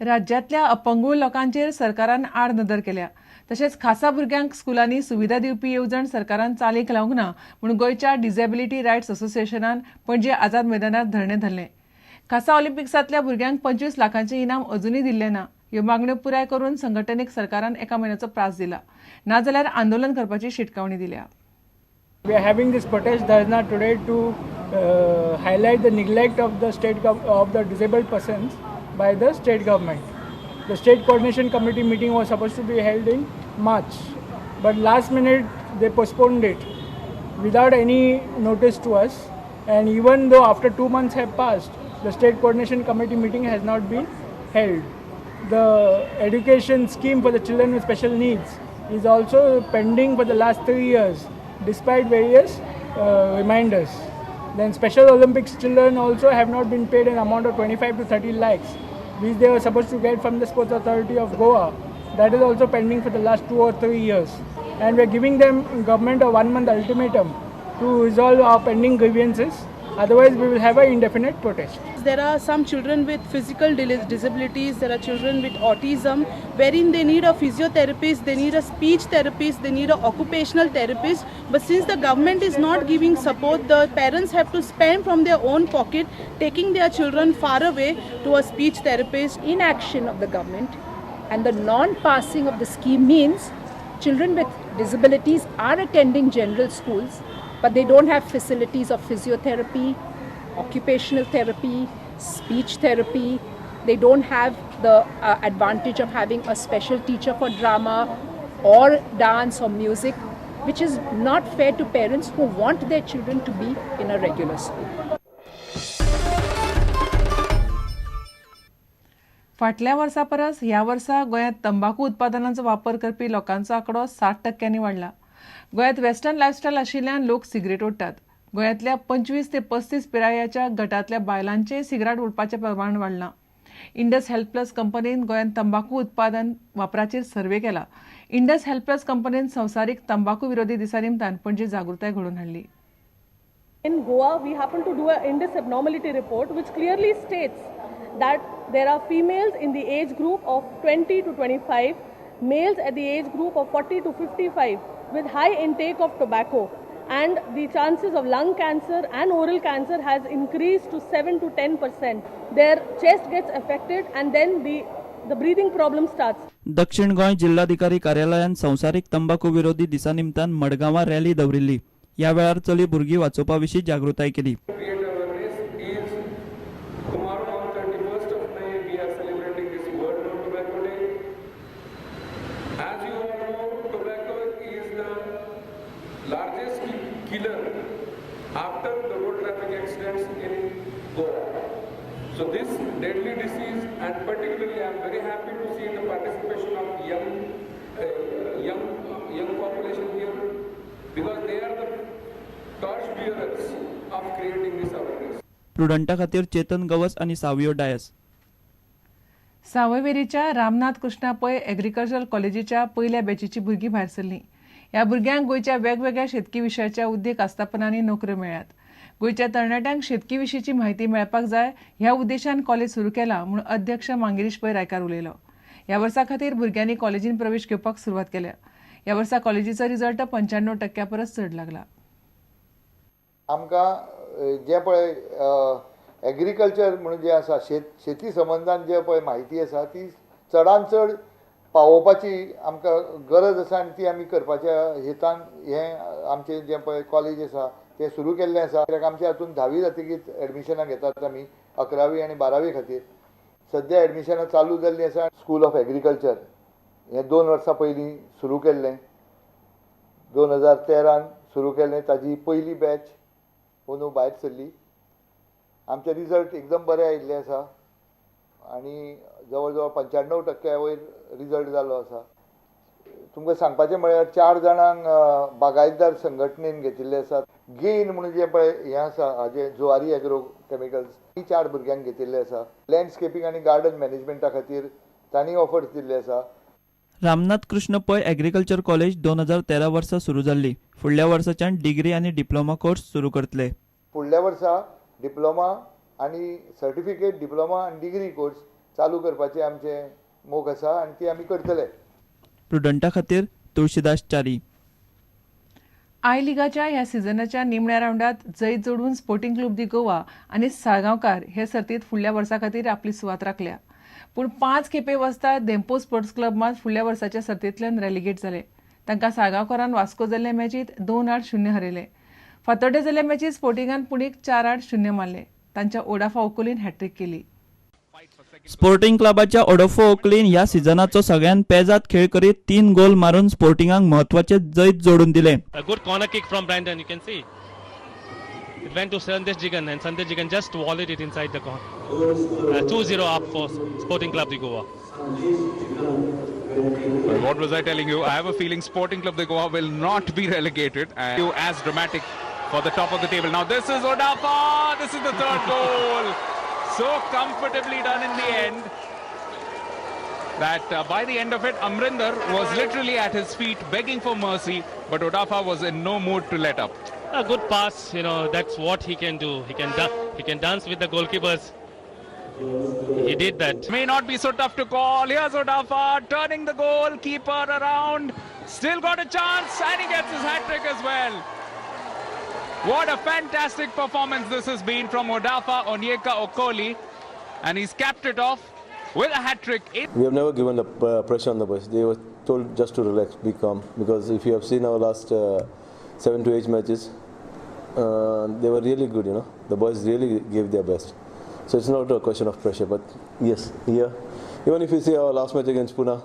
राज्यांतल्या अपंगूळ लोकांचेर सरकारान आड नदर केल्या. तशेंच खासा भुरग्यांक स्कुलांनी सुविधा दिवपी येवजण सरकारान चालीक लावंक ना म्हूण गोंयच्या डिसेबिलिटी रायट्स असोसिएशनान पणजे आझाद मैदानार धरणें धरलें. खासा ऑलिम्पिक्सांतल्या भुरग्यांक 25 लाखांचें इनाम अजुनूय दिल्लें ना. ह्यो मागण्यो पुराय करून संघटनेक सरकारान एका म्हयन्याचो प्रास दिला, नाजाल्यार आंदोलन करपाची शिटकावणी दिल्या. We are having this protest dharna today to highlight the neglect of the state of the disabled persons by the state government. The state coordination committee meeting was supposed to be held in March, but last minute they postponed it without any notice to us. And even though after 2 months have passed, the state coordination committee meeting has not been held. The education scheme for the children with special needs is also pending for the last 3 years, despite various reminders. Then Special Olympics children also have not been paid an amount of 25 to 30 lakhs, which they were supposed to get from the Sports Authority of Goa. That is also pending for the last 2 or 3 years. And we are giving them government a 1 month ultimatum to resolve our pending grievances. Otherwise, we will have an indefinite protest. There are some children with physical disabilities, there are children with autism, wherein they need a physiotherapist, they need a speech therapist, they need an occupational therapist. But since the government is not giving support, the parents have to spend from their own pocket, taking their children far away to a speech therapist. Inaction of the government and the non-passing of the scheme means children with disabilities are attending general schools, but they don't have facilities of physiotherapy, occupational therapy, speech therapy. They don't have the advantage of having a special teacher for drama or dance or music, which is not fair to parents who want their children to be in a regular school. फाटल्या वर्सा परस ह्या वर्सा गोंयांत तंबाकू उत्पादनांचो वापर करपी लोकांचो आंकडो 60% वाडला. गोंयांत वेस्टर्न लायफस्टायल आशिल्ल्यान लोक सिगरेट ओडटात. गोंयांतल्या 25 ते 35 पिरायेच्या गटांतल्या बायलांचें सिगरेट ओडपाचें प्रमाण वाडलां. इंडस हेल्थ प्लस कंपनीन गोंयांत तंबाकू उत्पादन वापराचेर सर्वे केला. इंडस हेल्थ प्लस कंपनीन संवसारीक तंबाकू विरोधी दिसा निमतान पणजे जागृताय घडोवन हाडली. In Goa, we happen to do an Indus abnormality report which clearly states that there are females in the age group of 20 to 25, males at the age group of 40 to 55 with high intake of tobacco, and the chances of lung cancer and oral cancer has increased to 7 to 10%. Their chest gets affected and then the breathing problem starts. दक्षिण गोंय जिल्हाधिकारी कार्यालयान संवसारीक तंबाकू विरोधी दिसा निमतान मडगांवां rally दवरिल्ली. ह्या वेळार चली भुरगीं वाचोवपा विशीं जागृताय केली. After the road traffic accidents in Goa. So this deadly disease, and particularly I am very happy to see the participation of young population here, because they are the torch bearers of creating this awareness. प्रुडंटा खातीर चेतन गवस आनी Savio Dias. सावयवेरीच्या Ramnath Krishna Pai agricultural कॉलेजीच्या पयल्या बॅचीची भुरगीं भायर सरलीं. ह्या भुरग्यांक गोंयच्या वेगवेगळ्या शेतकी विशयाच्या उद्देग आस्थापनांनी नोकऱ्यो मेळ्ळ्यात. गोंयच्या तरणाट्यांक शेतकी विशींची म्हायती मेळपाक जाय ह्या उद्देशान कॉलेज सुरू केला म्हूण अध्यक्ष मांगिरीश पै रायकार उलयलो. ह्या वर्सा खातीर भुरग्यांनी कॉलेजीन प्रवेश घेवपाक सुरवात केल्या. ह्या वर्सा कॉलेजीचो रिजल्ट 95% परस चड लागला. आमकां जें पळय एग्रीकल्चर म्हणून जें आसा शेती संबंदान जे पळय म्हायती आसा ती चडान चड पावोवपाची आमकां गरज आसा आनी ती आमी करपाच्या हेतान हें आमचें जें पळय कॉलेज आसा तें सुरू केल्लें आसा. कित्याक आमच्या हातून 10वी जातकीच एडमिशनां घेतात आमी 11वी आनी 12वी खातीर. सद्या एडमिशनां चालू जाल्लीं आसा. स्कूल ऑफ एग्रीकल्चर हें 2 वर्सां पयलीं सुरू केल्लें, 2013 सुरू केल्लें. ताजी पयली बॅच अंदू भायर सरली. आमचे रिजल्ट एकदम बरे आयिल्ले आसा आनी जवळ जवळ 95% वयर रिजल्ट जाल्लो आसा. तुमकां सांगपाचें म्हळ्यार 4 जाणांक बागायतदार संघटनेन घेतिल्ले आसात. गेन म्हणून जें पळय हें आसा हाजें जुवारी एग्रो केमिकल्स ही 4 भुरग्यांक घेतिल्ले आसा. लँडस्केपींग आनी गार्डन मॅनेजमेंटा खातीर तांणी ऑफर्स दिल्ले आसा. रामनाथ कृष्ण पै एग्रीकल्चर कॉलेज 2013 वर्सा सुरू जाल्ली. फुडल्या वर्साच्यान डिग्री आनी डिप्लोमा कोर्स सुरू करतले. फुडल्या वर्सा डिप्लोमा आनी सर्टिफिकेट, डिप्लोमा आनी डिग्री कोर्स चालू करपाचें आमचें मोख आसा आनी ती आमी करतले. प्रुडंटा खातीर तुळशीदास च्यारी. I लिगाच्या ह्या सिजनाच्या निमण्या रावंडात जैत जोडून स्पोर्टिंग क्लब दी गोवा आनी साळगांवकार हे सर्तीत फुडल्या वर्सा खातीर आपली सुवात राखल्या. पूण 5 खेपे वचता धेंपो स्पोर्ट्स क्लब मात फुडल्या वर्साच्या सर्तींतल्यान रेलिगेट जाले. तांकां साळगांवकारान वास्को जाल्ले मॅचीत 2-0 हरयले. फातोड्डें जाल्ले मॅचीत स्पोर्टिंगान पुणेक 4-0 मारले. तांच्या ओडाफा ओकोलीन हॅट्रीक केली. स्पोर्टिंग क्लबाच्या ओडोफो ओकलीन ह्या सिजनाचो सगळ्यान पेजात खेळ करीत 3 गोल मारून स्पोर्टिंगाक महत्वाचे जैत जोडून दिले. A good corner kick from Brandon, you can see. It went to Sandesh Jigan and Sandesh Jigan just volleyed it inside the corner. 2-0 up for Sporting Club de Goa. Well, what was I telling you? I have a feeling Sporting Club de Goa will not be relegated, and as dramatic for the top of the table. Now this is Odafa. This is the third goal. So comfortably done in the end that by the end of it, Amrinder was literally at his feet begging for mercy, but Odafa was in no mood to let up. A good pass, you know, that's what he can do. He can dance with the goalkeepers. He did that. May not be so tough to call. Here's Odafa turning the goalkeeper around. Still got a chance, and he gets his hat-trick as well. What a fantastic performance this has been from Odafa Onyeka Okoli, and he's capped it off with a hat-trick. We have never given the pressure on the boys. They were told just to relax, be calm, because if you have seen our last 7 to 8 matches, they were really good, you know. The boys really gave their best. So it's not a question of pressure, but yes, here, even if you see our last match against Pune,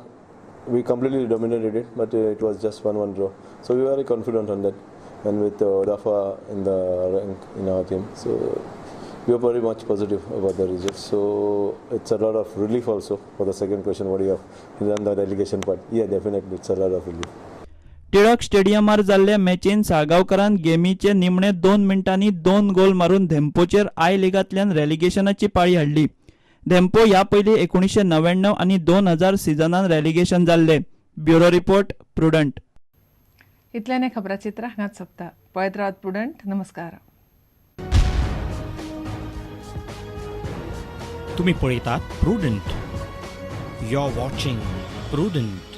we completely dominated it, but it was just 1-1 draw. So we were very confident on that. And with Odafa in the rank in our team, so we are very much positive about the results. So it's a lot of relief also for the second question, what do you have done the relegation part? Yeah, definitely it's a lot of relief. Tilak स्टेडियमार जाल्ले मॅचीन साळगांवकारान गेमीचे निमणे 2 मिनटांनी 2 गोल मारून धेंपोचेर I लिगांतल्यान रेलिगेशनाची पाळी हाडली. धेंपो ह्या पयलीं 1999 आनी 2000 सिजनान relegation जाल्ले. Bureau report, Prudent. इतल्याने खबराचित्र हांगाच सोंपता. पळयत रावात प्रुडंट. नमस्कार. तुम्ही पळयतात Prudent. You are watching Prudent.